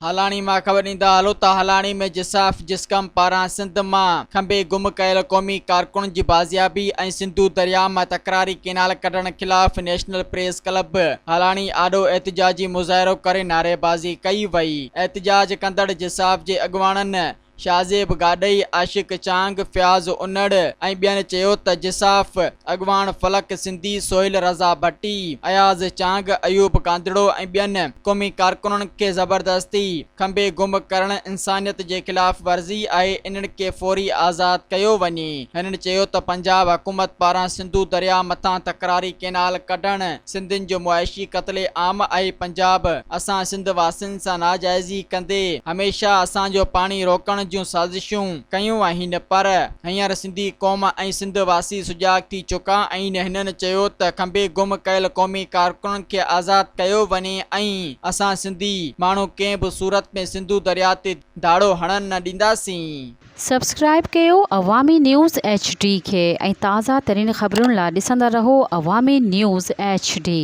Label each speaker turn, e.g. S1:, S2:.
S1: هالاڻي مان خبر ڏيندا هلو ته هالاڻي ۾ جساف جسقم پاران سنڌ مان کنڀي گم ڪيل قومي ڪارڪنن جي بازيابي ۽ سنڌو درياء مان تڪراري ڪينال ڪڍڻ خلاف نيشنل پريس ڪلب هالاڻي آڏو احتجاجي مظاهرو ڪري نعريبازي ڪئي وئي. احتجاج ڪندڙ جساف جي اڳواڻن شاهزيب گاڏهي، عاشق چانگ، فياض انڙ ۽ ٻين چيو ته جساف اڳواڻ فلڪ سنڌي، سهيل رضا ڀٽي، اياز چانگ، ايوب ڪانڌڙو ۽ ٻين قومي ڪارڪنن کي زبردستي کنڀي گم ڪرڻ انسانيت جي خلاف ورزي آهي انهن کي فوري آزاد ڪيو وڃي. هنن چيو ته پنجاب حڪومت پاران سنڌو درياء مٿان تڪراري ڪينال ڪڍڻ سنڌين جو معاشي قتل عام آهي پنجاب اسان سنڌ واسين سان ناجائزي ڪندي هميشه اسان جو پاڻي روڪڻ جون سازشون ڪيون آهن پر هينئر سنڌي قوم ۽ سنڌ واسي سجاڳ ٿي چڪا آهن هنن چيو ته کنڀي گم ڪيل قومي ڪارڪنن کي آزاد ڪيو وڃي ۽ اسان سنڌي ماڻهو ڪنهن به صورت ۾ سنڌو درياء تي ڌاڙو هڻڻ نه ڏينداسين.
S2: سبسڪرائيب ڪيو عوامي نيوز ايڇ ڊي کي ۽ تازه ترين خبرن لا ڏسندا رهو عوامي نيوز ايڇ ڊي.